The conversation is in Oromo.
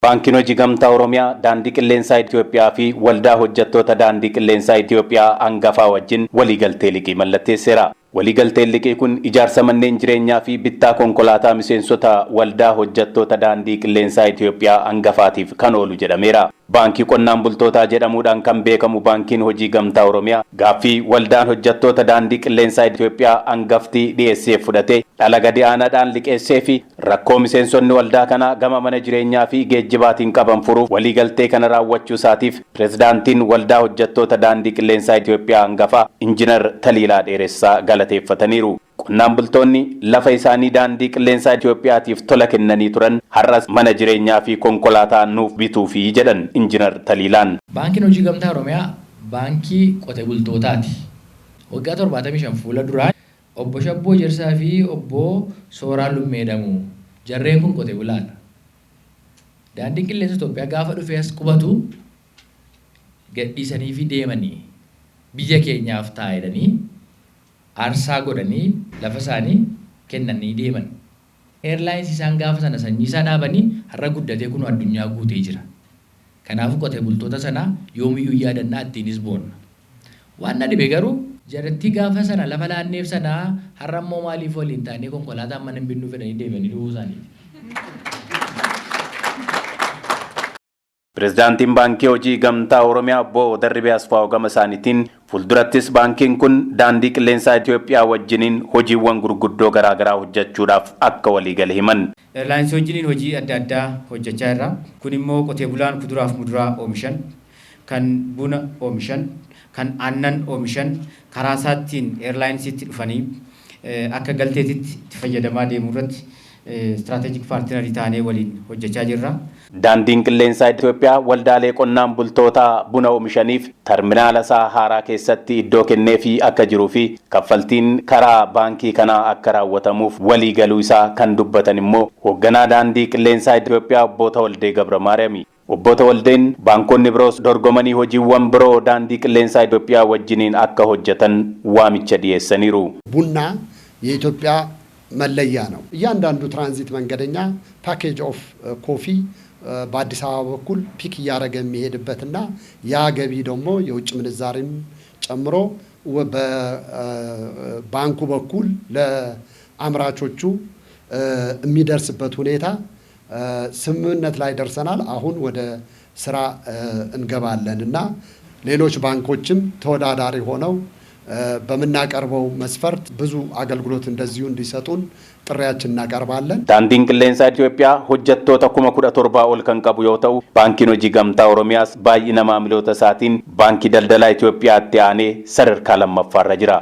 Baankiin Hojii Gamtaa Oromiyaa Daandii Qilleensaa Itoophiyaa fi Waldaa Hojjettoota Daandii Qilleensaa Itoophiyaa hangafaa wajjin waliigaltee liqii mallatteesseera. Waliigalteen liqii kun ijaarsa manneen jireenyaa fi bittaa konkolaataa miseensota Waldaa Hojjettoota Daandii Qilleensaa Itoophiyaa hangafaatiif kan oolu jedhameera. Baankii Qonnaan Bultootaa jedhamuudhaan kan beekamu Baankiin Hojii Gamtaa Oromiyaa gaaffii Waldaan Hojjettoota Daandii Qilleensaa Itoophiyaa hangaftii dhiyeesseef fudhatee dhala gadi aanaadhaan liqeessee fi rakkoo miseensonni waldaa kanaa gama mana jireenyaa fi geejjibaatiin qaban furuuf waliigaltee kana raawwachuu isaatiif pirezidaantiin Waldaa Hojjettoota Daandii Qilleensaa Itoophiyaa hangafaa Injinar Taliilaa Dheeressaa galateeffataniiru. Qonnaan bultoonni lafa isaanii Daandii Qilleensaa Itoophiyaatiif tola kennanii turan har'as mana jireenyaa fi konkolaataa nuuf bituufi jedhan Injinar Taliilaan. Baankiin Hojii Gamtaa Oromiyaa baankii qote bultootaati. Waggaa 75 fuula duraa Obbo Shabboo Jirsaa fi Obbo Sooraa Lummee jedhamu. Jarreen kun qote bulaadha. Daandiin Qilleensa Itoophiyaa gaafa dhufee as qubatu gadhiisanii fi deemanii biyya keenyaaf ta'a jedhanii aarsaa godhanii lafa isaanii kennanii deeman. Airlines isaan gaafa sana sanyii isaa dhaabanii har'a guddatee kunoo addunyaa guutee jira. Kanaafuu qote bultoota sana yoomiyyuu yaadannaa, ittiinis boonna. Waan na dhibe garuu jarattii gaafa sana lafa laanneef sana har'a immoo maaliif waliin taanee konkolaataan mana hin binnuuf jedhanii deebi'anii dhufuu isaaniiti. Pirezidaantiin Baankii Hojii Gamtaa Oromiyaa Obbo Darribee Asfaaw gama isaaniitiin fuuldurattis baankiin kun Daandii Qilleensaa Itoophiyaa wajjiniin hojiiwwan gurguddoo garaagaraa hojjechuudhaaf akka waliigale himan. Airlines wajjiniin hojii adda addaa hojjechaa jirra. Kun immoo qotee bulaan kuduraaf muduraa oomishan, kan buna oomishan, kan aannan oomishan karaa isaattiin Airlinesitti dhufanii akka galteetitti itti fayyadamaa deemuu irratti strategic partner taanee waliin hojjechaa jirra. Daandiin Qilleensaa Itoophiyaa waldaalee qonnaan bultootaa buna oomishaniif terminaala isaa haaraa keessatti iddoo kenneefii akka jiruu fi kaffaltiin karaa baankii kanaa akka raawwatamuuf walii galuu isaa kan dubbatan immoo hoogganaa Daandii Qilleensaa Itoophiyaa Obbo Tawaldee Gabramaariyaami. Obbo Tawaldeen baankonni biroos dorgomanii hojiiwwan biroo Daandii Qilleensaa Itoophiyaa wajjiniin akka hojjetan waamicha dhiyeessaniiru. ቡና የኢትዮጵያ መለያ ነው። እያንዳንዱ ትራንዚት መንገደኛ ፓኬጅ ኦፍ ኮፊ በአዲስ አበባ በኩል ፒክ እያደረገ የሚሄድበትና ያ ገቢ ደግሞ የውጭ ምንዛሪም ጨምሮ በባንኩ በኩል ለአምራቾቹ የሚደርስበት ሁኔታ ስምምነት ላይ ደርሰናል። አሁን ወደ ስራ እንገባለን እና ሌሎች ባንኮችም ተወዳዳሪ ሆነው በምናቀርበው መስፈርት ብዙ አገልግሎት እንደዚሁ እንዲሰጡን ጥሪያችን እናቀርባለን። Daandiin Qilleensaa Itoophiyaa hojjettoota 17,000 ol kan qabu yoo ta'u, Baankiin Hojii Gamtaa Oromiyaas baay'ina maamiloota isaatiin Baankii Daldalaa Itoophiyaatti aanee sadarkaa lammaffaarra jira.